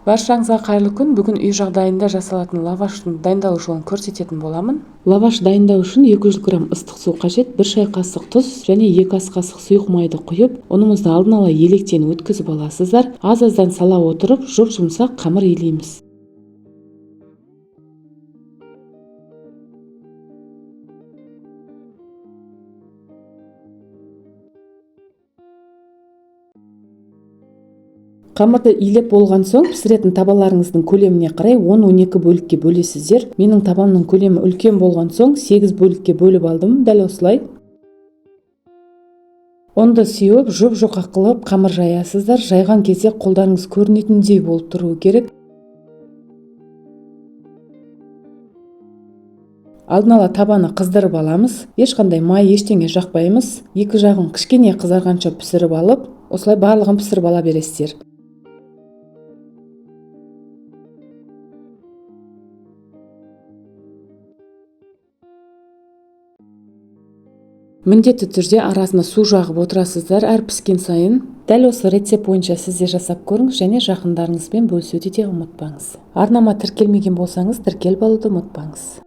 Баршаңызға қайырлы күн. Бүгін үй жағдайында жасалатын лаваштың дайындалу жолын көрсететін боламын. Лаваш дайындау үшін 200 грамм ыстық су қажет, 1 шай қасық тұз және 2 ас қасық сұйық майды құйып, ұнымызды алдын ала електен өткізіп аласыздар. Аз-аздан сала отырып, жұп-жұмсақ қамыр илейміз. Қамырды илеп болған соң пісіретін табаларыңыздың көлеміне қарай 10-12 бөлікке бөлесіздер. Менің табамның көлемі үлкен болған соң 8 бөлікке бөліп алдым, дәл осылай. Ұнды сеуіп, жұп-жұқа қылып қамыр жаясыздар. Жайған кезде қолдарыңыз көрінетіндей болып тұруы керек. Алдын ала табаны қыздырып аламыз. Ешқандай май, ештеңе жақпаймыз. Екі жағын кішкене қызарғанша пісіріп алып, осылай барлығын пісіріп ала бересіздер. Міндетті түрде арасына су жағып отырасыздар әр піскен сайын. Дәл осы рецепт бойынша сіз де жасап көріңіз және жақындарыңызбен бөлісуді де ұмытпаңыз. Арнама тіркелмеген болсаңыз, тіркеліп алуды ұмытпаңыз.